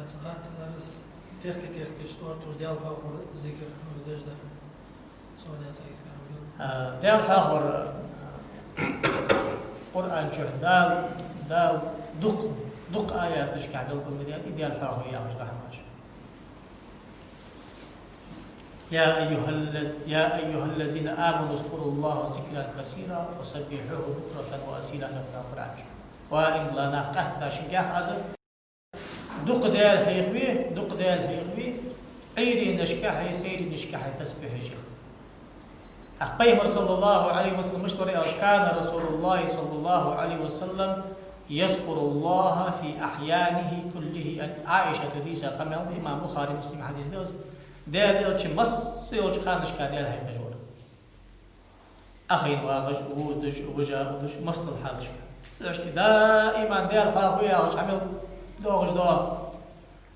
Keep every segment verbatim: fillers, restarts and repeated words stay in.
Цхьа хаттар да из, техка-техкаш тӀоарт-тӀоарт Даьла хьоахавар зикар хӀама деш дар. Цо яц айса хӀама. А, Даьла хьоахавар, а, Къуръан чу Дала, Дала дукха, дукха аяташка белгалдаьд Даьла хьоахаве яхаш дола хӀамаш. يا أيها الذ-، يا أيها الذين آمنوا اذكروا الله ذكرا كثيرا وسبحوه بكرة وأصيلا, аьннад Къуръан чу. Ва иман дилла нах, къаьстта шугара аз дукха Даьла хьоахаве, дукха Даьла хьоахаве, Ӏуйренашкахьеи сайренашкахьеи тасбихь еш. ТӀаккха Пайхамар, صلى الله عليه وسلم, мишта вар аьлча: كان رسول الله صلى الله عليه وسلم يذكر الله في أحيانه كلها. Ӏайшата дийца къамаьл да, имам Бухари, Муслима хьадис да из. Даьла Элча масса йолча ханашка Даьла хьоахавеш вар. Ӏохайна вагӀаш, водаш, гӀужа удаш, массадолча хьалашка. Цудухьа даим Даьла хьоахаве яхаш хӀама доагӀаш да,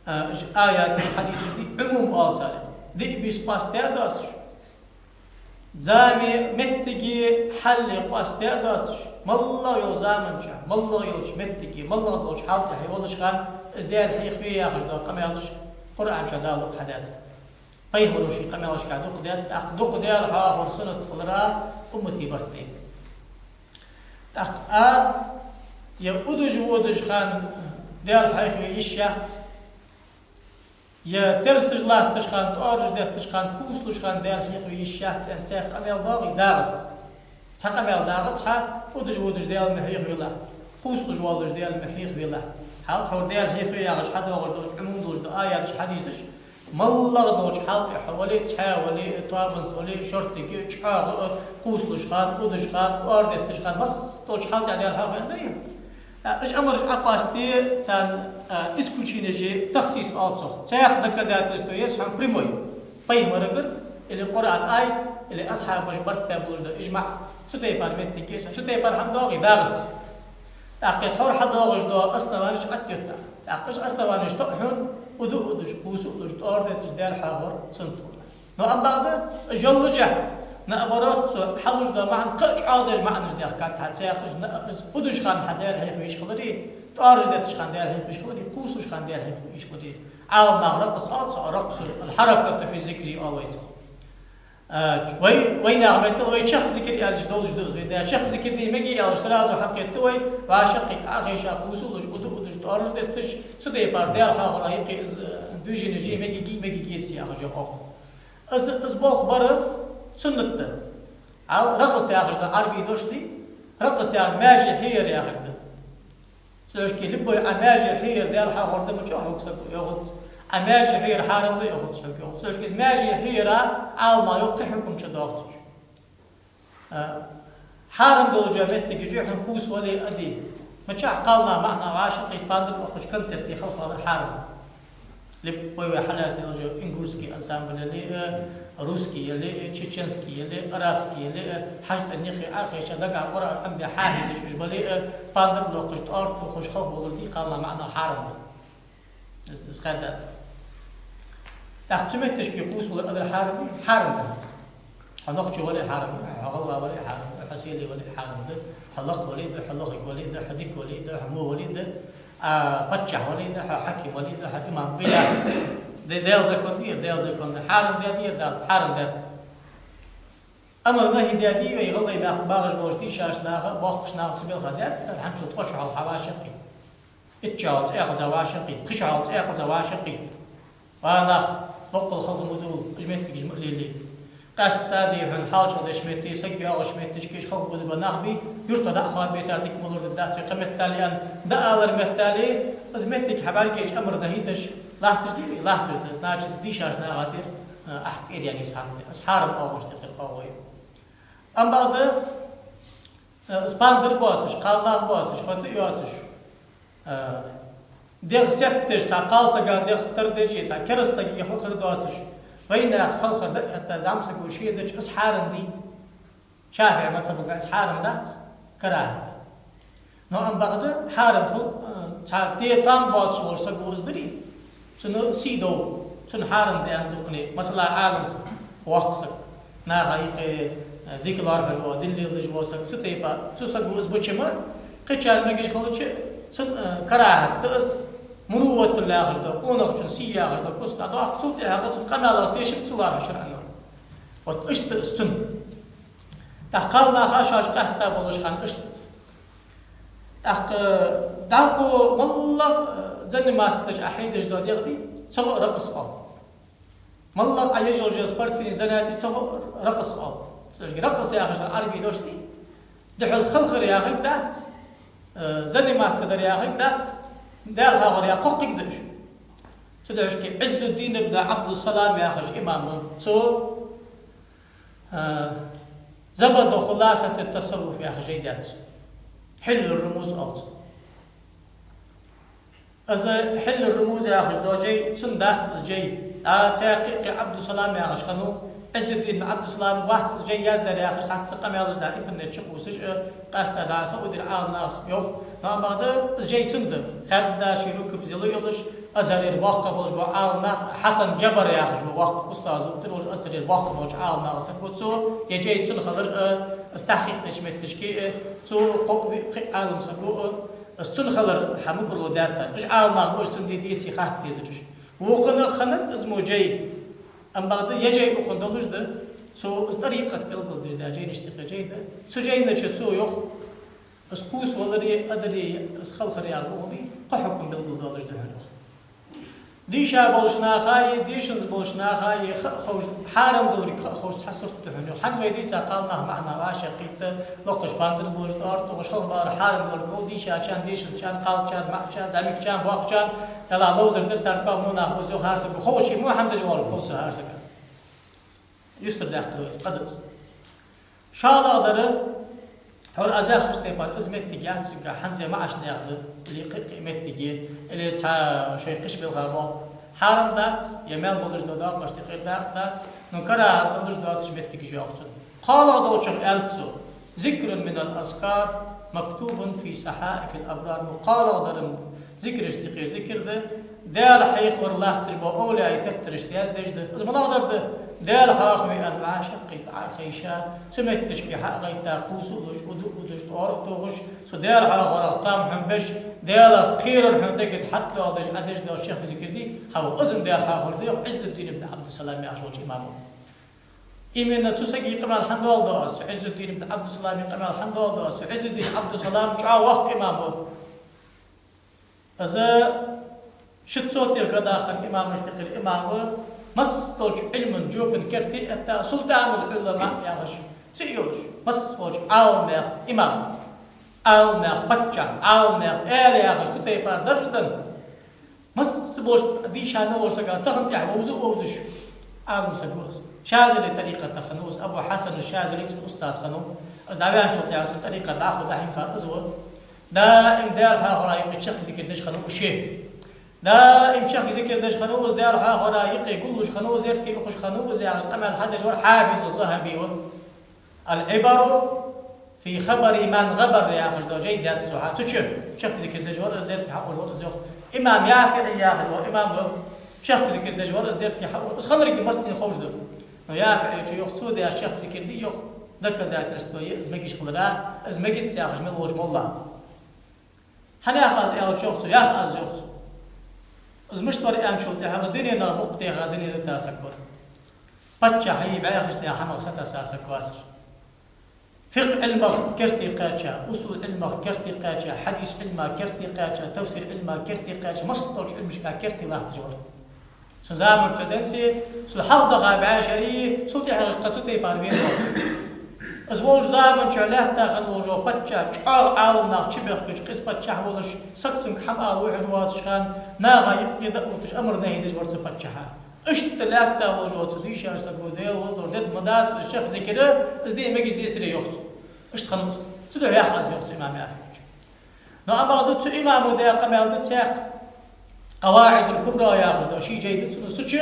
а, уж аяташ, хьадисаш дий, Ӏумум оал царех. Диъ бийса къоастадаь доацаш, зама, моттиги, хьали къоастадаь доацаш, моллагӀа йолча заман чу, моллагӀа йолча моттиге, моллагӀа долча хьала тӀа хьо волча хана, из Даьла хьоахаве яхаш дола къамаьлаш Къуръан чу Дала дукха хьадаьд. Пайхамаро ший къамаьлашка дукха даьд, тӀаккха дукха Даьла хьоахавар суннат хилар уммата барт тӀа. ТӀаккха а, е удаш-водаш хана Даьла хьоахаве йиш яц, е терсаш латташ хана, тӀоараш детташ хана, кхувсалуш хана Даьла хьоахаве йиш яц аьнна цхьа къамаьл доагӀий? ДагӀац. Цхьа къамаьл дагӀац хьа, удаш-водаш Даьла ма хьоахавелахь, кхувсалуш воаллаш Даьла ма хьоахавелахь. Хьал тхьовра Даьла хьоахаве яхаш хьадоагӀаш долча Ӏумум долаш дола аяташ, хьадисаш, моллагӀа долча хьала тӀа хьо вале, цхьа вале, тоабанца вале, шортига, чӀоагӀа, кхувсалуш хана, удаш хана, тӀоара детташ хана, массадолча хьала тӀа Даьла хьоахаве аьннадарий? А, уж амараш Ӏокъоастаде, царна, а, исключенеши, тахсис оал цох. Цхьаькха доказательство еза хьона прямой. Пайхамарагара, или Къуръан аят, или асхьабаша барт баь болаш дола ижмаӀ, цу тайпара моттиг еза, цу тайпара хӀама доагӀий? ДагӀац. ТӀаккха тхьовра хьадоагӀаш дола основанеш Ӏоттайоттар. ТӀаккха уж основанеш тоъ хьона, удаш-водаш, кхувсалуш, тӀоара детташ Даьла хьоахавар суннат хилар. Но амма бакъда, уж йоллашехь, наоборот, цо хьалуш дола маӀан кхы а чӀоагӀдеш маӀанаш даьхкад хьа, цхьаькхаш, на, из удаш хана хьа Даьла хьоахаве йиш хилари, тӀоараш детташ хана Даьла хьоахаве йиш хилари, кхувсалуш хана Даьла хьоахаве йиш хилари. Ӏаламнаха ракъс оал цох, ракъсу, аль-хьаракату фи зикри оал вай цох. А, вай, вайнаьха меттала вай чехка зикар аьлча долаш да из. Вай да чехка зикар де мегаргдий аьлча, сразу хьакхетаду вай, вӀашагӀкхийтта, Ӏохайша, кхувсалуш, удаш-водаш, тӀоараш детташ, цу тайпара Даьла хьоахавар, юкъе из, э, движени е мегаргдий, мегаргдеций яхаш йоах. Из, из болх бар суннат да. Ал ракъс яхаш да Ӏарбий дош дий, ракъс яхар маьже хьеяр яхар да. Цудухьа любой Ӏа маьже хьеяр Даьла хьоахавар да ма чӀоагӀа хьога саго йоахац. Ӏа маьже хьеяр хьарам да йоахац хьога, йоахац. Цудухьа из маьже хьеяр Ӏаламнаха йоах кхы хьукам чу доагӀача. А, хьарам долча моттиге чу хьона кхувсавале а дий. Мичахьа, кхалнаьха, маӀанаьха вӀашагӀкхийтта, пандар лохаш концерт де халхавалар хьарам да. Любой вай хьалаьца йолча ингушский ансамбль яле а, русский яле а, чеченский яле а, арабский яле а, хьажцӀен юххе Ӏохайша, дагахьа Къуръан Ӏомаде хьахьийдаш уж бале а, пандар лохаш, тӀоарт тохаш халхавалар дий, кхалнаьха, маӀанаьха хьарам да. Из, из хаддат. ТӀаккха цу моттигашка кхувсавалар адар хьарам дий? Хьарам да. Хьо нохчо вале а хьарам да, хьо гӀалгӀа вале а хьарам да, хьо сели вале а хьарам да, хьо лакха вале а да, хьо лохаг вале а да, хьо дика вале а да, хьо во вале а да, а, паччахь вале а да, хьо хьаким вале а да, хьо имам вале а да. Даь-, Даьла закон дий ер, Даьла закон да. Хьарам даьдий ер Дала? Хьарам даьд. Амар-нахьи даьдий вай гӀалгӀай мехка багӀаш болча дийшача наха, боккхача наха цу балха? Даьд, хӀанзчул ткъо шу хьалха вӀашагӀкхийтта. Итт шу хьалха цӀе кхалза вӀашагӀкхийтта, пхи шу хьалха цӀе кхалза вӀашагӀкхийтта. Ва нах, боккъал халха ма дувла, уж моттигаш ма лелае. Къаьстта дий хьона хьалчагӀ деш метте, саг йоагӀаш меттигашка халхабувлаш бола нах бий, юртара дӀа а хоабе, цар дика ма лорадац вай, кхы меттел аьнна, дӀаалар меттел, из моттиг хьабӀаргайча амар-нахьи деш, латташ дий вай? Латташ да. Значит, дийшача наха тӀера, а, ахь кӀеръяьнна из хӀама да. Из хьарам оагӀонаш тӀехьара оагӀув я. Амма бакъда, э, из пандар боацаш, кхалнах боацаш, фата йоацаш, э, дегӀ сеттадеш, цхьа кхалсага дегӀ тардеш, цхьа кераста сага халхар доацаш, вайнаьха халхар да аьнна зӀамсаго ше дича, из хьарам дий? ШафиӀий мазхӀабагахьа из хьарам дац, карахӀат да. Но амма бакъда хьарам хул, э, цхьа де там боацаш волча саго из дарий, цунна сий дов, цунна хьарам да аьнна дуккхане, масала, Ӏалам саг, воккха саг, наха юкъе, э, дика лоархӀаш вола, дин леладеш вола саг, цу тайпа, цу саго из бача ма, кхычарна мегаш хилча, цунна, э, карахӀат да из, мурувватул яхаш дола, къонахчун сий яхаш дола куц дӀадоаккх, цул тӀехьагӀа цун къамаьлах тешам ца лоархӀаш аьнна. Вот иштта из цун. ТӀаккха кхалнаха шоаш къаьста болаш хиннад иштта. ТӀаккха дӀахо моллагӀа, э, заниматься деш, Ӏа хьийдеш дола дегӀ дий, цох а ракъс оал. МоллагӀа Ӏа еш йола спортивни занятие, цох а ракъс оал. Цудухьа ракъс яхаш да Ӏарбий дош дий. Духьал халхар яхилга дац, э, заниматься дар яхилга дац, Даьла хьоахавар яха кхоккхиг да уж. Цудухьа Ӏиззуддин ибн Ӏабдуссалам яхаш имам ва. Цо, э, «Забаду хуласатит тасаввуф» яха жай даьд цо. «Хьиллур-Румуз» оал цох. Из «Хьиллур-Румуз» яхаш дола жай, цун дац из жай. А, цхьаькха а кхы Ӏабдуссалам яхаш хиннав, Ӏиззуддин Ӏабдуссалам вац из жай яздаьр яхаш, цхьацца къамаьлаш да интернет чу кхувсаш, э, къаьста да Саудера Ӏаламнаха йоах. Но амма да, из жай цун да. Хадда ший рукопись йолаш, Азхарера боккха болаш бола Ӏаламнах, Хьасан Джабар яхаш ва воккха устаз, доктор волаш, Азхарера боккха болча Ӏаламнаха саг ва цо, е жай цун хилар, э, из тахкъикъ деча моттигашка, э, цо кхо-, кхы Ӏалам саг ва, э, из цун хилар хьа мукӀарло даьд цар. Уж Ӏаламнах ма уж, цун де дийца хатта дезараш. Вокхунах хиннад из мо жай. Амма бакъда е жай укхун долаш да, цо из тӀарикъат белгалдеш да, жайнашта юкъе жай да. Цу жайна чу цо йоах, из кхувсавалари, адари, из халхар яха букъ дий, кхо хьукам белгалдоалаш да хьона йоах. Дийша болча наха а, дийшанза болча наха а ха а ховш, хьарам долга ха а ховш цхьа сурт да хьона йоах. ХӀанз вай дийца кхалнах маӀа вӀашагӀкхийтта, локхаш пандар болаш, тӀоара тохаш, халхабалар хьарам долга хов, дийшачарна, дийшанзачарна, кхалчарна, маӀачарна, зӀамигачарна, боккхачарна, Даьла ловзар дар царна, кхо мунах буза йоах хӀара сага, ховш ма хӀама деш воаллар ховш цо хӀара сага. Юстара даьккхар вай из, къа да из. ШоллагӀдар, хӀара аз яхача тайпара из моттиг яц цунга, хӀанз маӀача наьха да, или кхы-кхы моттиге, или цхьа шоай кхиш белха боккха. Хьарам дац, е маьл болаш дола доакъашта юкъера дакъа дац, но карахӀат долаш доацаш моттигаш йоах цун. КхоалагӀа долчох аьннад цо: «ذكر من الأذكار مكتوب في صحائف الأبرار». КхоалагӀдар зикарашта юкъера зикар да, Даьла хьехавар латташ бола овлияй теттарашта яздеш да. Из малагӀдар да? Даьла хьоахаве аьнна вӀашагӀкхийтта Ӏохайша, цу метташка хьа а гӀайтта, кхувсалуш, уду а удаш, тӀоара а тохаш, цу Даьла хьоахаварах тоам хьона беш, Даьлах кхерар хьона дега тӀа хьатӀадоаладеш, Ӏа деш дола чехка зикар дий, хьавола из-м Даьла хьоахавар да йоах Ӏиззуддин ибн Ӏабдуссалам яхаш волча имамо. Именно цу сага къамаьл хӀана доаладу аз, цу Ӏиззуддин ибн Ӏабдуссалама къамаьл хӀана доаладу аз, цу Ӏиззуддин Ӏабдуссалам чӀоагӀа воккха имам ва. Из шуца тӀехьа кхы дахар имамашта юкъера имам ва, массадолча Ӏилман жопа керте а этта, султӀанул-Ӏулама яхаш цӀи а йолаш, массаболча Ӏаламнаьха имам, Ӏаламнаьха паччахь, Ӏаламнаьха эла яхаш цу тайпара дарж а денна, массаболча дийша мел волча сага тахан тӀехьа вовза а вовзаш Ӏалам саг ва из. Шазали тӀарикъатах хиннав из, Абу Хьасан Шазали цун устаз хиннав. Из дӀаваьнначул тӀехьа цун тӀарикъат дӀахо дӀахьийха из ва. Даим Даьла хьоахавара юкъе чехка зикар деш хиннав из ше. Даим чехка зикар деш хиннав из, Даьла хьоахавара юкъе гуллуш хиннав из, зерте ухаш хиннав из яхаш къамаьл хьадеш вар Хьафиз аз-ЗахӀаби ва. «العبر في خبر من غبر» яхаш дола жай даьд цо хьа. Цу чу чехка зикар деш вар из, зерте хьакхош вар из йоах. Имам ЯфиӀи яхаш вола имам ва, чехка зикар деш вар из, зерте хьакхош. Из ханарги массанена ховш да. Но ЯфиӀечо йоах, цо даьча чехка зикар дий йоах, доказательство я из мегаш хилара, из мегац яхаш мел волча молла. ХӀана ях аз аьлча йоах цо, ях аз йоах цо. Из мишта вар аьнначул тӀехьагӀа дунен нах букъ теха дунен тӀа саг вар. Паччахьий бӀаьхача наьха хӀамах сатесса саг вацар. Фикъхӏ Ӏилмах керте кхаьча, усул Ӏилмах керте кхаьча, хьадис Ӏилма керте кхаьча, тафсир Ӏилма керте кхаьча, массадолча Ӏилмашка керте латташ вар. Цун заман чу денз, цул хьалха даха бӀаь шера, цул тӀехьагӀа кхы цу тайпара венав. Из волча заман чу лаьтта хинна волаш вола паччахь, чӀоагӀа Ӏаламнах чубехкача къиза паччахь волаш, саг цунга хӀама ала вухьаш воацача хана, наха юкъе дӀа а отташ, амар-нахьи деш вар цу паччахьа. Иштта лаьтта волаш вола цу дийшача саго, Даьла возаллора, дед ма дацар из чехка зикар, из де мегаш дацар йоах цо. Иштта хиннав из. Цудухьа ях аз йоах цу имам ЯфиӀечо. Но амма да цу имамо даь къамаьл да цхьаькха, «КъаваӀидул-Кубра» яхаш дола ший жай да цун, цу чу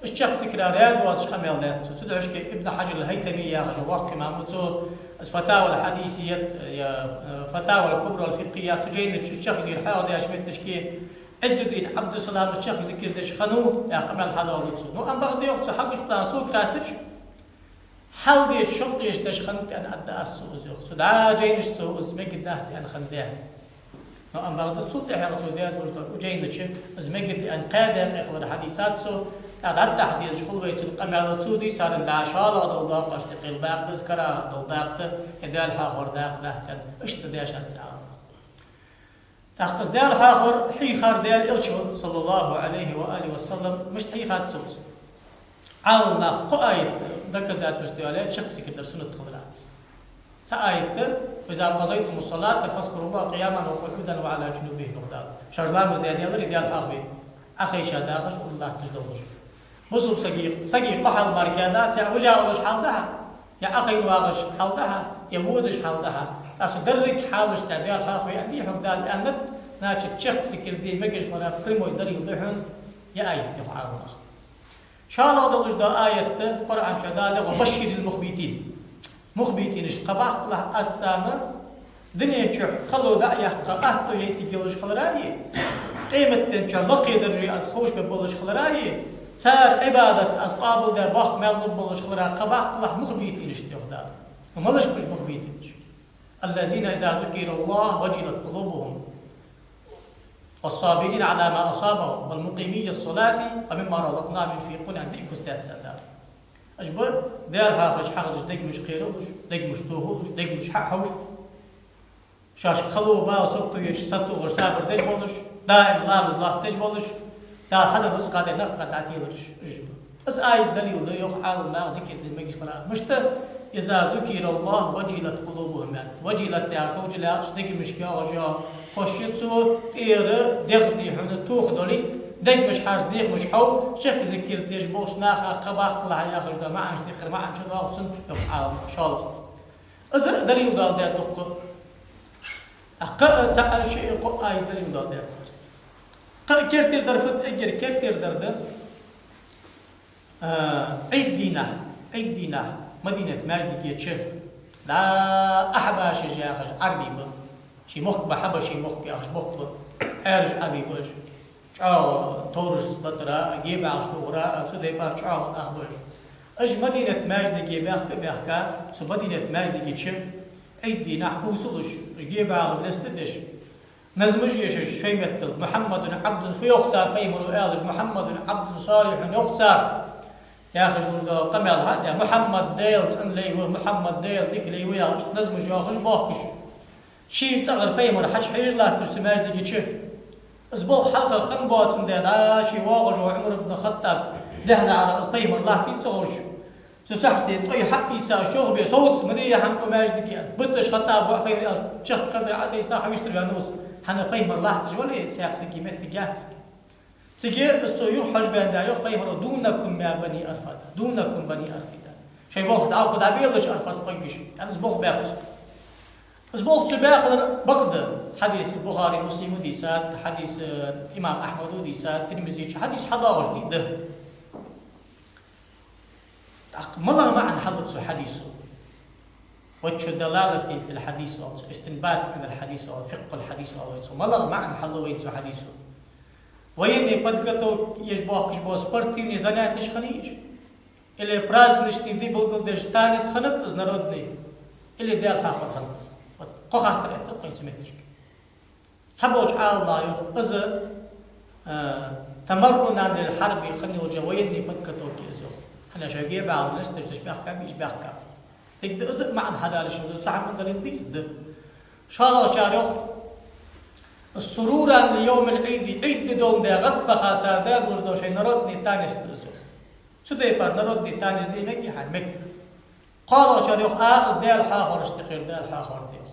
из чехка зикара раьза воацаш къамаьл даьд цо. Цудухьа Ибн Хьаджар ал-ХӀайтами яхаш воккха имам ва цо, из «Фатавал-Хьадисия», я, э, «Фатавал-Кубра ал-Фикъхьия», цу жайна чу чехка зикар хьоахадаьча метташка, Ӏиззуддин Ӏабдуссалама чехка зикар деш хиннав яха къамаьл хьадоаладу цо. Но амма бакъда йоах цо, хьагуча план сога хаьттача, хьалдеча шовкъе деш хиннав аьнна аргда аз цо из йоах. Цу дӀа жайнашца цо из мегаргдац аьнна хиннад. Но амма бакъда цул тӀехьагӀа цо даь долаш дола жайна чу, из мегаргда аьнна кхаь даькъе хилар хьадийцад цо, тӀаккха дӀатӀахьа дезаш хул вай цун къамаьл, цо дийцарах дӀа шоллагӀа дола доакъашта кхел дакъа да, из карагӀа дола дакъа да, е Даьла хьоахавара дакъа дац аьнна, иштта дешад цу Ӏаламнаха. ТӀаккха из Даьла хьоахавар хьийхар Даьла Элчо, саллаллахӀу Ӏалайхи ва алихӀи ва саллам, мишта хьийхад цо из? Ӏаламнаха кхо аят доказательство йоалаяьй чехка зикар дар суннат хилара. Цхьа аят да: «وإذا قضيتم الصلاة فاذكروا الله قياما وقعودا وعلى جنوبهم», йоах Дала. Шоаш ламаз даь даларе Даьла хьоахаве, Ӏохайша дагӀаш, ура латташ долаш. Бусалба сага, сага кхо хьал мара кхы дац: е вижа уллаш хьал да хьа, е Ӏохайна вагӀаш хьал да хьа, е водаш хьал да хьа. ТӀаккха цу деррига хьалашта Даьла хьоахаве аьнна дий хьога Дала? Аьннад, значит, чехка зикар де мегаш хилара прямой далил да хьона ер аят, йоах Ӏаламнаха. ШоллагӀа долаш дола аят да Къуръан чу Дала йоах: «وبشر المخبتين». Мухбитинашта кхаъ баккхалахь, аз царна дунен чу хало дӀа а яьккха, атто яйтаргйолаш хилараи, къематден чу лакхе дарже аз ховшабе болаш хилараи, цар Ӏибадат аз къоабалдаь боккха маьл лургболаш хилара кхаъ баккхалахь мухбитинашта, йоах Дала. Малаш ба уж мухбитинаш? «الذين إذا ذكر الله وجلت قلوبهم والصابرين على ما أصابهم والمقيمي الصلاة ومما رزقناهم ينفقون», аьнна, дика куц даьд царна Дала. Уж ба Даьла хьоахавеш хьагӀзаш дегамаш кхералуш, дегамаш тохалуш, дегамаш хьахьовш. Шоашка хало, бала, сагото еча сатохаш, сабар деш болаш, даим ламаз лоаттадеш болаш, Дала хьаденна рузкъа тӀа накха дӀателараш уж ба. Из аят далил да, йоах Ӏаламнаха, зикар де мегаш хилара. Мишта? «إذا ذكر الله وجلت قلوبهم», аьнна. «وجلت» яхар товжал яхаш, дегамашка йоагӀаш йола хӀама, ховш я цо, тӀера дегӀ дий хьона тоха долга, дегамаш хьарча, дегӀамаш хьов, чехка зикар деш болча наха кхаъ баккхалахь яхаш дола маӀан, дикхар маӀан чу доагӀа цун, йоах Ӏаламнаха, шоллагӀа. Из далил Дала даьд дукха. ТӀаккха цхьа, шиъ, кхоъ аят далил Дала даьд цар. Кхы кертера дар фуд? Эггара кертера дар да, а, Ӏийд дийнахьа, Ӏийд дийнахьа Мадинат маьждиге чу дӀа ахьбашаш яхаш Ӏарбий ба. Ший мохк ба, хьабаший мохк яхаш мохк ба. Ӏаьржа Ӏарбий ба уж. ЧӀоагӀа товраш латара, гебагӀаш тохара, цу тайпара чӀоагӀа нах ба уж. Уж Мадинат маьждиге баьхка а баьхка, цу Мадинат маьждиге чу Ӏийд дийнахьа кхувсалуш, уж гебагӀаш лестадеш, назмаш ешаш шоай меттала: «محمد عبد», фу йоах цар пайхамаро аьлча, «محمد عبد صالح», йоах цар, яхаш долаш дола къамаьл хьа а даь, Мухьаммад Даьла цӀена лай ва, Мухьаммад Даьла дика лай ва, яхаш, назмаш йоахаш, боахкаш. Ший цӀагӀара пайхамар хьачухьежа латташ цу маьждиге чу. Из болх хьалха хинна боацандаь, дӀа ше воагӀаш вола Ӏумар ибн Хаттаб дехьа наӀарах из пайхамар латтийта ца ховш, цу сахьте тӀой хьаийца, шовха бе, совца ма де ер хӀама укх маьждиге, аьнна. Битташ Хаттаба воӀ пайхамар аьлча, чехка кхардой Ӏотайса, хьавистар ваьнна ва из, хӀана, пайхамар латташ вале, цхьаккха сага моттиг яц. Цига из цо юхахьожабаьнна, йоах, пайхамаро: «دونكم يا بني أرفدة، دونكم بني أرفدة». Шоай болх дӀахо дӀабелаш, Арфат къонгаш, аьнна, из болх баьккхаб цо. Из болх цо баь хилар бакъда. Хьадис Бухари, Муслима дийцад, хьадис, э, имам Ахьмада дийцад, Тирмизечо, хьадис хьадоагӀаш да. ТӀаккха малагӀа маӀан хьалу цу хьадисо? وجه الدلالة في الحديث оал цох, استنباط من الحديث оал, فقه الحديث оал цох. МалагӀа маӀан хьалу вайна цу хьадисо? Военный подготовка еш боахкаш бола спортивный занятеш хиннай уж? Или праздничный ди белгалдеш танец хиннад из народный? Или Даьла хьоахавар хиннад из? Вот кхо хаттар эттар кхы вайна цу метташка. Цхьаболча Ӏаламнаха йоах, из, а, تمرنا للحرب хинна йолча военный подготовка я из, йоах. ХӀана аьлча шоай гебагӀаш лесташ деш баьхкаб, уж баьхкаб. Дика да, из маӀан хьадалаш, из цу хӀаман далил дий из? Да. ШоллагӀчар йоах, سرورا ليوم العيد, Ӏийд ди доландаь гӀадбаха цар даь долаш дола шоай народный танец да из, йоах. Цу тайпара народный танец де мегий хьа? Мег. КхоалагӀчар йоах, а, из Даьла хьоахаварашта юкъера Даьла хьоахавар да, йоах.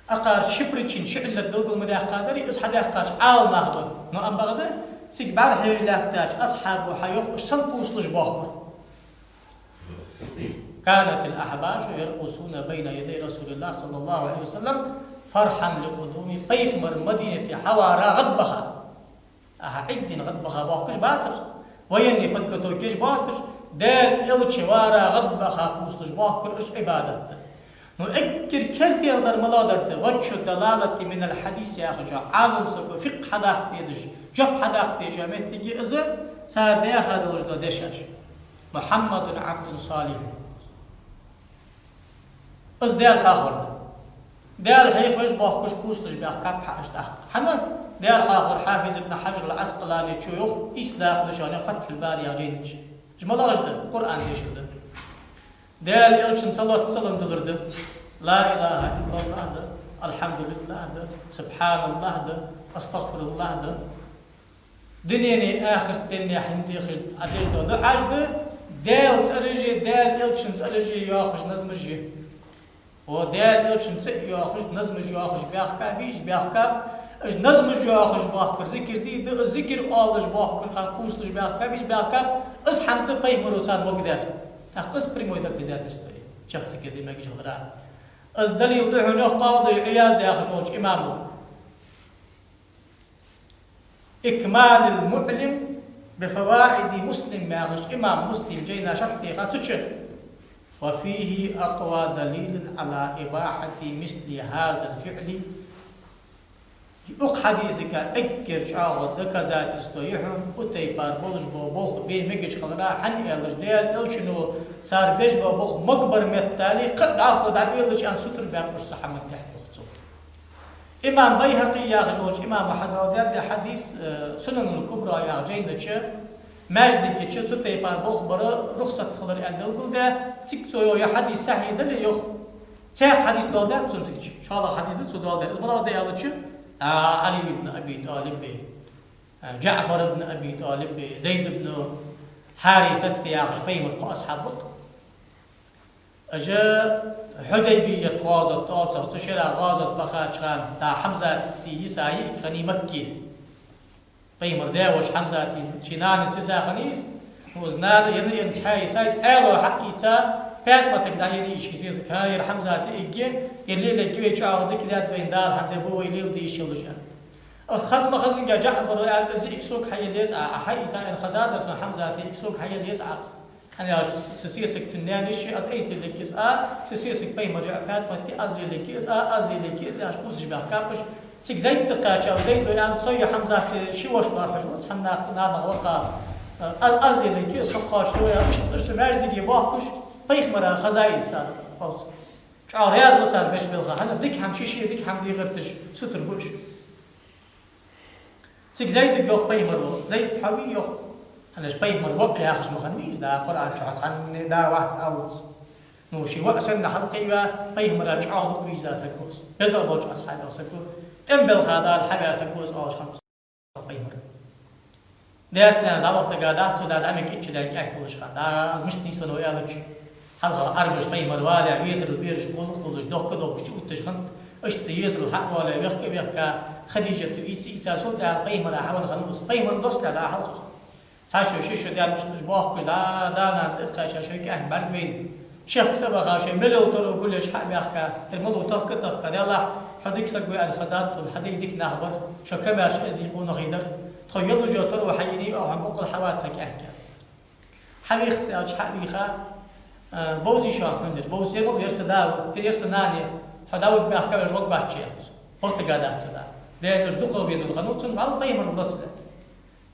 Акхар ши причина, ши Ӏиллат белгал ма даьккхадарий, из хьадаьккхараш Ӏаламнах ба. Но амма бакъда цига бӀарахьежа лаьттача асхьабо хьайоах, уж сенна кхувсалуш боахкар. كانت الأحباش يرقصون بين يدي رسول الله صلى الله عليه وسلم فرحا لقدومه. Пайхамар Мадинате хьавара гӀадбаха. Ахьа Ӏийд дийнахьа гӀадбаха боахкаш бацар, военный подготовка еш боацар, Даьла Элча вара гӀадбаха кхувсалуш боахкар уж Ӏибадат да. Но эггара кертера дар малагӀа дар да? وجه الدلالة من الحديث яхаш йола Ӏаламсаго фикъхӀ хьадаккха дезаш, жоп хьадаккха дезаш йола моттиг я из, цар даьха долаш дола дешаш. محمد عبد صالح. Из Даьла хьоахавар да. Даьла хьехавеш, бохкаш, кхувсалуш баьхкаб хьа уж тӀаккха. ХӀана? Даьла хьехавар Хьафиз ибн Хьаджар ал-Ӏаскъалани чу йоах, ийс дакъа да шоана Фатхьул-Бари яхача жайна чу. Уж малагӀаш да? Къуръан дешар да. Даьла Элчанна салот-салам далар да. Ла илахӀа иллаллахӀ да, алхьамдулиллахӀ да, субхьаналлахӀ да, астагӀфируллахӀ да. Дунеи ахартеи хьа дехаш Ӏа деш дола дуӀаш да, Даьла цӀераш а, Даьла Элчан цӀераш а йоахаш назмаш я. О, Даьла Элчан цӀи а йоахаш, назмаш йоахаш баьхкаб уж, баьхкаб. Уж назмаш йоахаш бохкар зикар дий, да, зикар оалаш бохкаш хана кхувсалуш баьхкаб уж, баьхкаб. Из хӀама да пайхамаро царна могадаьр. ТӀаккха из прямой доказательство я, чехка зикар де мегаш хилара. Из далил да хьона, йоах Къади Ӏияз яхаш волча имамо. «إكمال المعلم بفوائد مسلم» яхаш, имам Муслима жайна шархь теха цу чу. «وفيه أقوى دليل على إباحة مثل هذا الفعل». Укх хьадисага эггара чӀоагӀа доказательство я хьона, укх тайпара болаш бола болх бе мегаш хилара, хӀана аьлча Даьла Элчано цар беш бола болх могабара меттел, кхы а дӀахо дӀабелча а сутара баьккхаш цу хӀаман тӀехьа боху цо. Имам Байхьакъи яхаш волча имамо хьадоаладаьд ер хьадис, э, Сунанул Кубра яхача жайна чу, маьждига чу цу тайпара болх бар рухсат хилар аьнна белгалдаь, цига цо йоах, ер хьадис сахьихь дале йоах. Цхьаькха хьадис доаладаьд цунна цига чу. ШоллагӀа хьадис да цо доаладаьр. Из малагӀа да аьлча, а, Ӏали ибн Аби ТӀалиб, а, ДжаӀфар ибн Аби ТӀалиб, Зайд ибн Хьарисат яхаш пайхамара кхо асхьаб ба-кх. Уж Хьудайбият гӀазот оал цох, цу шера гӀазот бахача хана, дӀа Хьамзата йиса йиӀиг хиннай Макке. Пайхамара даь-воша Хьамзата, ший нанас йиса хиннай из. Ну, из нана енна, енна цхьа йиса, Ӏаьлас хьаийца, ПаьтӀаматага дӀаеллай уж, сесаг, хӀа, ер Хьамзата йиӀиг я, ер лелаергья вай, чӀоагӀа дика даьд вайна Дала, хӀанз бу вай леладе йиш йолаш, аьнна. Аз хаза ма хазанга ДжаӀфара аьннад, из йиӀиг сога хьаелла еза Ӏа, хьа йиса аьнна хезадар сона, Хьамзата йиӀиг сога хьаелла еза Ӏа. ХӀана аьлча са сесаг цун наьна йиша я, аз айса лелаергья из Ӏа, са сесаг пайхамара йиӀ ПаьтӀамат я, аз лелаергья из Ӏа, аз лелаергья из Ӏа, аьнна кхувсаш баьхкаб уж. Цига Зайд тӀакхаьчав, Зайдо аьннад, со а Хьамзата а ши воша лоархӀаш ва, цхьан нах-, нанах ва-кх, аз, аз лелаергья из, со кхоачаш ва, аьнна, иштта, иштта цу маьждиге бохкаш, пайхамара хеза из цар, ховца. ЧӀоагӀа раьза ва цар беш белха, хӀана, дика хӀама шоаш, дика хӀама де гӀерташ сутара ба уж. Цига Зайдага йоах пайхамаро: «Зайд, хьо вий?» — йоах. ХӀана аьлча пайхамар воӀ яхаш ма хиннавий из, да, Къуръан чу цхьанне да вац аьлча. Ну, ший воӀ санна хьалкхийна, пайхамара чӀоагӀа дукха вийза саг ва из. Беза болча асхьабех саг ва. ТӀем белха Дала хьаваь саг ва из, оалаш хиннад цо пайхамар. Даьца-наьнаца дӀавахийтаргдац цо, да, зӀамига ичча даьнна кӀаьнк хулаш хиннад. Да, мишта нийсвеннав аьлча, хьалха Ӏарбаша пайхамар валехь, везарал бераш кхувла а кхувлаш, дохка а дохкаш чу отташ хиннад, иштта езарал хьа а воале, вехка а вехка, Хадижата ийца а ийца, цул тӀехьагӀа пайхамара хьавенна хиннав из. Пайхамарал доссалехь, да, хьалха цхьа шу, ши шу даьнна иштта уж бохкаш, да, да-нана тӀакхаьча, шоай кӀаьнк бӀаргавайна. Шехк цӀабаха, шоай мел йола таро гулъеш хьа а баьхка, ер малув тахка а тахка, Даьллахь, хьо дика саг ва аьнна хезад тхона, хьа дай дика нах бар, шо камаьрша эздий къонахий дар, тхо йолаш йола таро хьайийна, оаха хьона боккъал хьавода тха кӀаьнк, аьннад цар. Хьавийха из аьлча, хьавийха, а, бовзий шоана хьона ераш, бовза, ер малув, ер са да ва, ер, ер са нана я, хьо дӀавига баьхкаб, ераш гӀоргвоацаш, аьннад цо. Вахийтаргдац цо, да. Даьра, уж дукха везавала хиннав цунна, вӀалла пайхамарал доссалехь.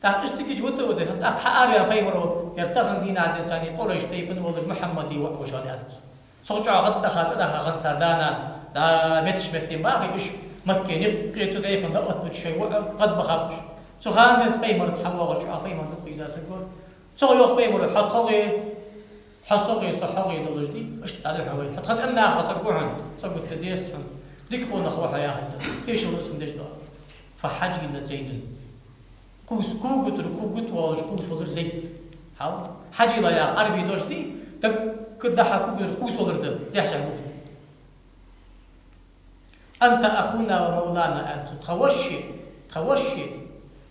ТӀаккха иштта цига чу вита а вита, тӀаккха хьаара ваьннав пайхамаро, ер тахан дийнахьа денз царна Къурайш тайпан волаш Мухьаммада воӀ ва шоана, аьннад цо. Цох чӀоагӀа гӀаддаха, цӀадаха хиннад цар да-нана, да, метташ меттел бахий уж, Макке никъ цу тайпан дӀаоттача шоай воӀ гӀадбахаб уж. Цу хана денз пайхамарца хьавоагӀаш чӀоагӀа пайхамар дукха вийза саг ва. Цох йоах пайхамаро: «Хьо тхогӀеи, хьо согӀеи, со хьогӀеи долаш дий, иштта дӀадихьа вай. Хьо тха цӀен-нахах саг ва хьона, со гуттар а дезац хьона. Дика къонах ва хьо», — яхар да. Тешал ва цунна деш дола. «فحجل زيد». Кхувс, кугутар, кугут волаш кхувсавалар Зайд. Хьал? Хьаджила яха Ӏарбий дош дий, даггара дӀа-хьа кугутар кхувсавалар да, дехьа-сехьа кугут. «أنت أخونا ومولانا», — аьннад цо, тха воша, тха воша,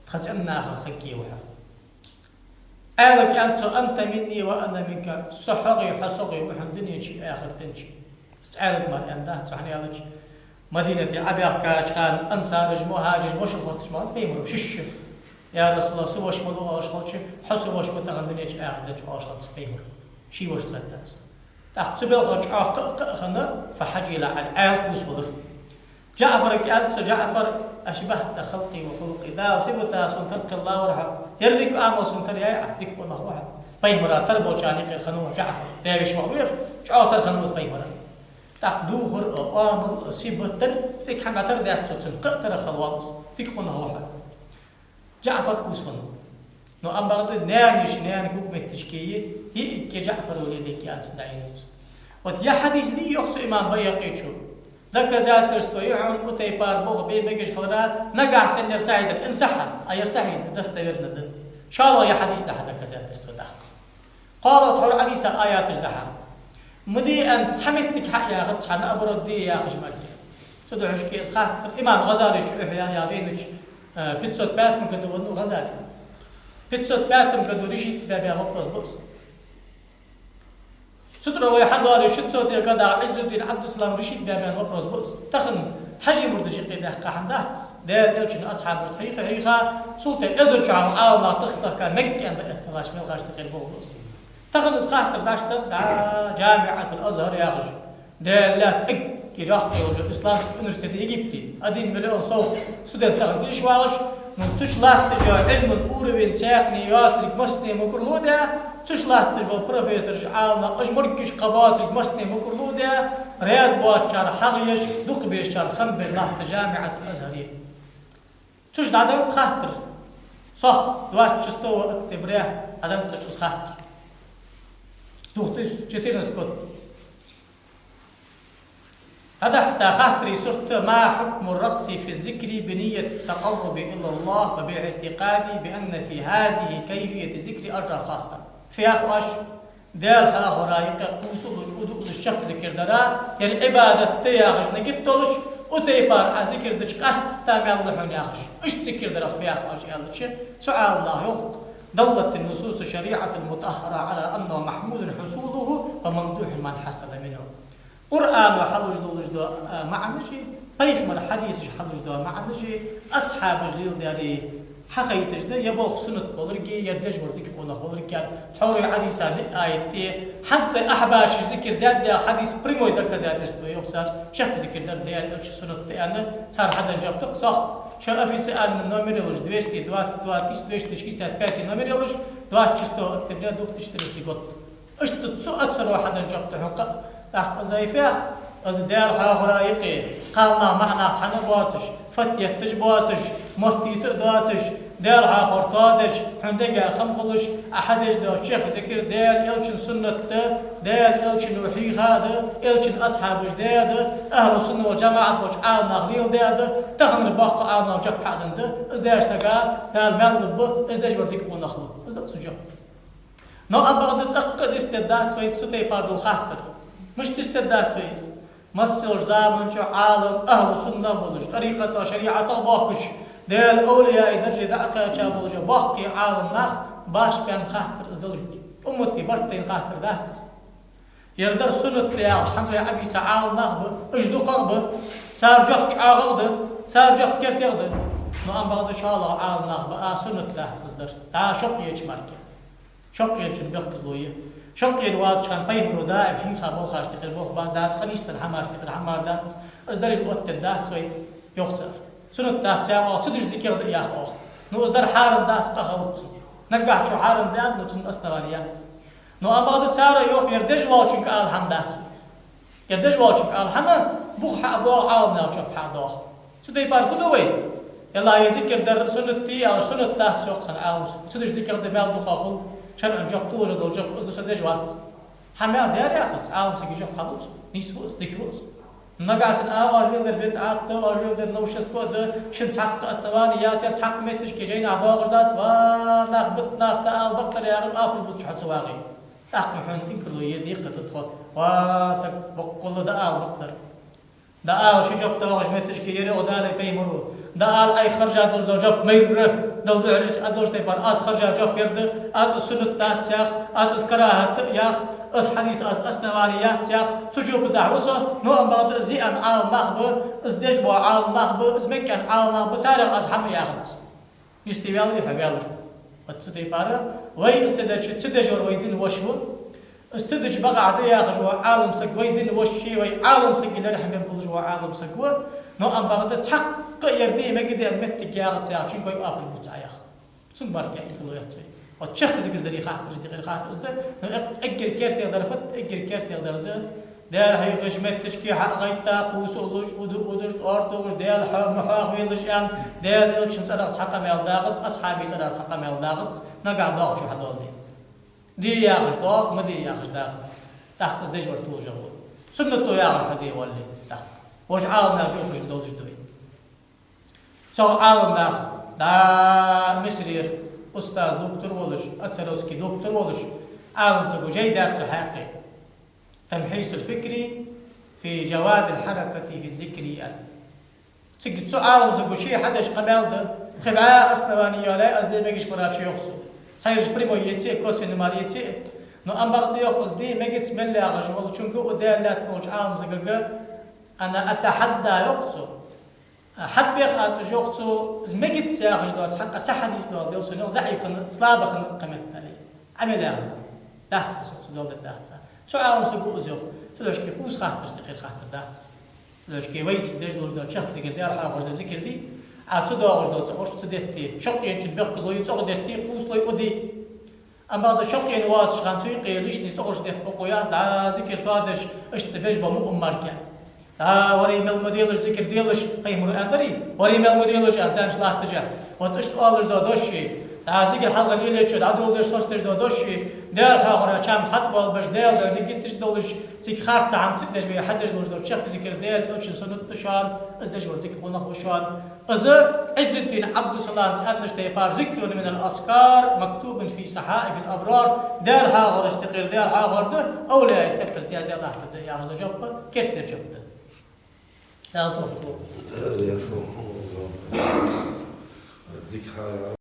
тха цӀен-нахах саг а ва хьо. Ӏаьлага аьннад цо: «أنت مني وأنا منك», со хьогӀеи, хьо согӀеи ва хьона дунен чуи ахартен чуи. Из Ӏаьлага мара аьннадац цо, хӀана аьлча Мадинате Ӏобаьхкача хана ансараш, мухьажираш, вошал хотташ ма хиннад пайхамаро, шишша. «Я РасулаллахӀ, са воша малув?» — оалаш хилча, «Хьо са воша ва тахан дунен чу, ахартен чу», — оалаш хиннад цо пайхамаро. Ший воша хетта цо. ТӀаккха цу балхах чӀоагӀа кхы а, кхы а хинна, «فحجل علي», Ӏаьла кхувсавалар. ДжаӀфарага аьннад цо: «جعفر، أشبهت خلقي وخلقي». Дала сибата сона тара кхелла вар хьо. Еррига Ӏамо сона тара яьй Ӏа, дика къонах ва хьо. Пайхамара тара болчарна юкъера хиннав ДжаӀфар. Даь-веший воӀ вар, чӀоагӀа тара хиннав из пайхамара. ТӀаккха духар а, оамал а, сибат а, деррига хӀама тара дац цо цунна, кхы а тара хила воал из. Дика къонах ва хьо. ДжаӀфар кхувсавеннав. Но амма бакъда наьна йиша, наьна гуг метташка я, йиӀигге ДжаӀфар вале дика я аьнна цунна дӀаеннай цо. Вот ер хьадис дий йоах цу имам Байхьакъечо. Доказательство я хьона укх тайпара болх бе мегаш хилара, нагахьа санна ер сахьихь дар, ин сахьа, а ер сахьихь да, достоверно да. ШоллагӀа ер хьадис дахьа доказательство даккха. КхоалагӀа тхьовра хьадиса аяташ дахьа. Ма де аьнна цхьа моттиг хьаяхац, цхьа наоборот де яхаш мара. Цудухьа шуга из хаттар имам ГӀазалечо Ихья яхача жайна чу, э, пятьсот пятом году веннав ГӀазали. Пятьсот пятом году решить баь, баь вопрос ба из. Цу тӀара вай хьадоале шестисотых годах Ӏиззуддин Ӏабдуссалам решить баь, баь вопрос ба из. Тахан хьажий мурдаш юкъе даьккха хӀама дац из. Даьла Элчан асхьабашта хьийха, хьийха, цул тӀехьа эзар шу хьалха Ӏаламнах тахка, тахка мегаш кӀен да этталаш мел хаш тахкар болх ба из. Тахан из хаттар дӀаштад дӀа ДжамиӀатул Азхьар яхаш, Даьла лаьтта эггара йоккха йолча исламски университете Египте, один миллион сов студент тахан дешаш вагӀаш, ну, цу чу латташ йола Ӏилман уровень цхьанне йоацилга массане мукӀарло даь, цу чу латташ бола профессораш, Ӏаламнах, уж моргаш кхаъ боацилга массане мукӀарло даь, раьза боацачар хьагӀ еш, дукха безачар хам беш латт ДжамиӀатул Азхьаре. Цу чу дӀаденнад хаттар. Сох двадцать шестого октября дӀаденнад цу чу из хаттар. Две тысячи четырнадцатый год. ДӀадахьийта хаттара сурт: ما حكم الرقص في الذكر بنية التقرب إلى الله وبالاعتقاد بأن في هذه كيفية الذكر أجرا خاصا. Фу йоах оаш, Даьла хьоахавара юкъе кхувсалуш, удуалуш, чехка зикар дара, ер Ӏибадат да яхаш нигат долаш, укх тайпара Ӏа зикар дича къаьстта маьл лу хьона яхаш. Иштта зикар дарах фу йоах оаш аьлча, цу Ӏаламнаха йоах: دلت النصوص الشريعة المطهرة على أنه محمود حصوله وممدوح من حصل منه. Къуръано хьалуш долаш дола, а, маӀанаш а, пайхамара хьадисаша хьалуш дола маӀанаш а, асхьабаша леладаьр а хьахайташ да, ер болх суннат болга а, ер деш вар дика къонах волга а. Тхьовра Ӏодийца диъ аят а, хӀанз цу ахьбаша зикар даьд яха хьадис прямой доказательство йоах цар, чехка зикар дар Даьла Элчан суннат да аьнна, цар хьаденна жоп да-кх. Сох, шо официальни номер йолаш, двести двадцать два тысяча двести шестьдесят пятый номер йолаш, двадцать шестого октября две тысячи четырнадцатый год. Иштта цу оцаро хьаденна жоп да хьона-кх. ТӀаккха из фу йоах, из Даьла хьоахавара юкъе, кхалнах, маӀанах цхьана а боацаш, фат етташ а боацаш, моттийта а доацаш, Даьла хьоахавар тоадеш, хьона дега хам хулаш, Ӏа хьадеш дола чехка зикар Даьла Элчан суннат да, Даьла Элчано хьийха а да, Элчан асхьабаша даь а да, ахьлу сунна вал жамаӀат болча Ӏаламнаха леладаь а да, таханара боккхий Ӏаламнаха жоп хьаденна да, из деш сага Дала маьл лургба, из деш вар дика къонах ва. Из да цун жоп. Но амма бакъда цӀаккха а дицдергдац вай цу тайпара дола хаттар. Мишта дицдергдац вай из? Массайолча заман чу Ӏалам, ахьлу сунна волаш, тӀарикъатах, шариӀатах бохкаш, Даьла овлияий дарже дӀакхаьча болча боккхий Ӏаламнах башха баьнна хаттар из долга. Уммата барт тайна хаттар дац из. Ер дар суннат да яхаш хӀанз вай Ӏодийца Ӏаламнах а ба, уж дукхагӀа а ба, цар жоп чӀоагӀагӀа а да, цар жоп кертегӀа а да. Но амма бакъда шоллагӀа Ӏаламнах ба, а, суннат дац из дар. ДӀа шо кхетача мара. Шо кхетачун бехказло я. Шо кхеташ воацача хана пайхамаро даим хьийха болхаш тӀехьа болх бац, дац хьадисаш тӀара хӀамаш, тӀехьа хӀамаш дац. Из дарил оттадаь дац вай, йоах цар. Суннат дац яхаш, цу деш дикагӀа да яхаш. Ну, из дар хьарам дац, къа хилац цун. Нагахьа шо хьарам даьд, ну, цун основани яц. Но амма бакъда цар йоах, ер деш волчунга ала хӀама дац. Ер деш волчунга ала хӀама, бух хьа а боагӀа, Ӏаламнаха жоп хьа а доагӀа. Цу тайпара фу ду вай? Элла е зикар дар суннат дий аьлча, суннат дац йоах цхьан Ӏалам сага. Цу деш дикагӀа да, маьл дукха хул, шарӀан жоп, тожа дола жоп, из да, со деш вац. Хьа маьл даьр яхац, Ӏалам сага жоп хьалуц, нийса ва из, дика ва из. Нагахьа санна а оаш леладер бидӀат да, оаш леладер новшество да, шун цхьаккха основани яц, ер цхьаккха метташка жайнаш доагӀаш дац, ва нах, бут нах, дӀаала бакъдар яхаш, апаш бувцаш хьо ца вагӀе. ТӀаккха хьона инкарло е декхар да тхо, ва саг, боккъала дӀаала бакъдар. ДӀаала ши жоп доагӀаш метташка, ер йоах Дала, пайхамаро. ДӀаала Ӏайха харжа долаш дола жоп, майрра, Дала духьал еш а долаш тайпара, аз харжа жоп ер да, аз из суннат дац ях, аз из карахӀат да ях, из хьадис аз основани яц ях, цу жопа тӀа ва со, но амма бакъда из йиӀан Ӏаламнах ба, из деш бола Ӏаламнах ба, из мегаш Ӏаламнах ба, царех аз хӀама яхац. Йисте ваьлар хьо, ваьлар. Вот цу тайпара, вай из ца деча, ца деш вар вай дина воша ва. Из ца дича бакъахьа да яхаш вола Ӏалам саг вай дина воша ва, вай Ӏалам сага лерхӀаме болаш вола Ӏалам саг ва. Но амма бакъда цхьаккха а ер де мегаш да аьнна моттиг яхац яхачунга вай апаш бувц Ӏа яхаш. Цунга мара кхы инкарло яц вай. Вот чехка зикар дарий хаттараш тӀехьа хаттар из да, но эггара кертера дар фуд, эггара кертера дар да, Даьла хьехача метташка хьа а гӀайтта, кхувсалуш, уду-, удуш, тӀоарт тохаш, Даьла хьо-, ма хьоахавелаш аьнна, Даьла Элчан цӀерах цхьа къамаьл дагӀац, асхьабий цӀерах цхьа къамаьл дагӀац, нагахь доагӀачо хьадоаладе. Де яхаш доагӀа, ма де яхаш дагӀац. ТӀаккха из деш вар тулжагӀа. Суннато яхар хьо де валле, тӀаккха. Вож Ӏаламнаха жоп хӀанз долаш дуй. Цо Ӏаламнах, да, Мисрера устаз доктор волаш, Ацаровский доктор волаш, Ӏалам саго жай даьд цу хьакъехьа. «تمحيص الفكر في جواز الحركة في الذكر» яхаш. Цига цу Ӏалам саго ше хьадеш къамаьл да, кхы бӀаь основани йоалаяь, аз де мегаш хиларах йоах цо. Цхьайолча прямой еце, косвенный мара еце. Но амма бакъда йоах, аз де мегац мел яхаш волчунга, укх Даьла лаьтта волча Ӏалам сагага, «أنا أتحدى» йоах цо. ХьатӀабех аз уж йоах цо, из мегац яхаш доаца хьакъехьа цхьа хьадис доаладелаш сона, йоах, заӀиф хинна, слаба хинна къаметтале. Ӏамал яхар дац из, йоах цо, доаладергдац. Цу Ӏалам саго из йоах, цудухьа кхувса хаттараш тӀакхийра хаттар дац из. Цудухьа вай цига деш долаш дола чехка зикар, Даьла хьоахавеш дола зикар дий, Ӏа цу доагӀаш дола цӀогӀараш цу детте, шаккхенчун бехказлой, цӀогӀа детте, кхувсалой, уди. Амма бакъда шаккхе воацача хана цу юкъе лишний цӀогӀараш детта бокъо яц, дӀа зикар тоадеш, иштта беш ба муъмин мара. ДӀа вари мел ма делаш, зикар делаш, пайхамара аьннадарий, вари мел ма делаш аьнна, царна латташ а. Вот иштта оалаш дола дош, дӀа зикар хьалха лелаечо дӀадоладеш, соцадеш дола дош, Даьла хьоахавара чам хьатӀабоалабеш, Даьла духьа нигат деш долаш, цига харцахьа хӀама ца деш бе, хьадеш долаш дола чехка зикар Даьла Элчан суннат да шоана, из деш вар дика къонах ва шоана. Из Ӏиззуддин Ӏабдуссалама цӀеннаш тайпара «ذكر من الأذكار مكتوب في صحائف الأبرار», Даьла хьоахавараш тӀакхийра Даьла хьоахавар да, овлияй тӀакхийра теза латтар да, яхаш да жоп, керттера жоп да. Даьла товфикъ лолда. Дика хьа-